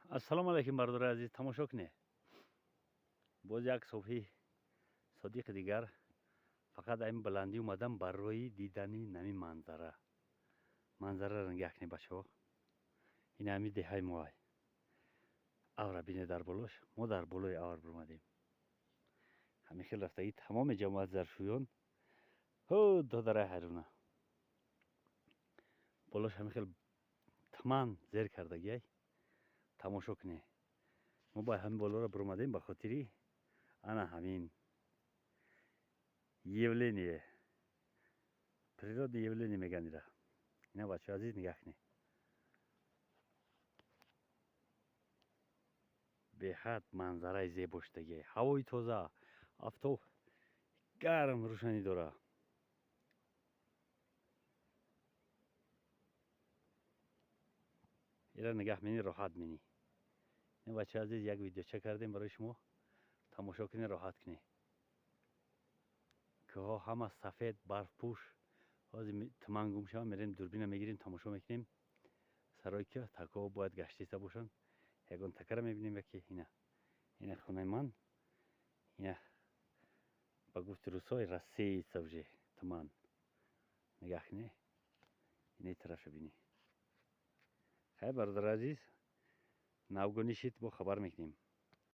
Ассалому алайкум, бародари азиз, тамошо кунед. Боз як субҳи содиқи дигар фақат ин баландӣ омадам барои дидани нами манзара. Манзараро нигаҳ кунед, бачаҳо. Ин ҳами деҳаи моай. Авра бинед дар болош, мо дар болои авр биромадем. Ҳамин хел рафтагӣ тамоми ҷамоат заршӯён ҳу додарай ҳайрона. Болош ҳамин хел туман зер кардагиай. Тамошо кунед. Мо ба ҳамин болоро биромадем ба хотири ана ҳамин явление. Природное явление меган ира. Ина, бачаҳо азиз, нигаҳ кунед. Беҳад манзараи зебо шудагиай. Ҳавои тоза, офтоб гарм рӯшанӣ дора. Ира нигаҳ менӣ, роҳат менӣ. Ин, бачаҳо азиз, як видеоча кардем барои шумо. Тамошо кунед, роҳат кунед. Кӯҳҳо ҳама сафед, барфпӯш. Ҳозир туман гум шава, мерем, дурбина мегирем, тамошо мекунем. Сарои кӯҳ такаҳо бояд гаштиста бошанд. Ягон такара мебинем яки ина. Ина хонаи ман. Ина, ба гуфти русҳо, рассеется уже туман. Нигаҳ кунед. Инаи тарафша бинед. Хайр, бародари азиз, навгонӣ шид, бо хабар мекунем.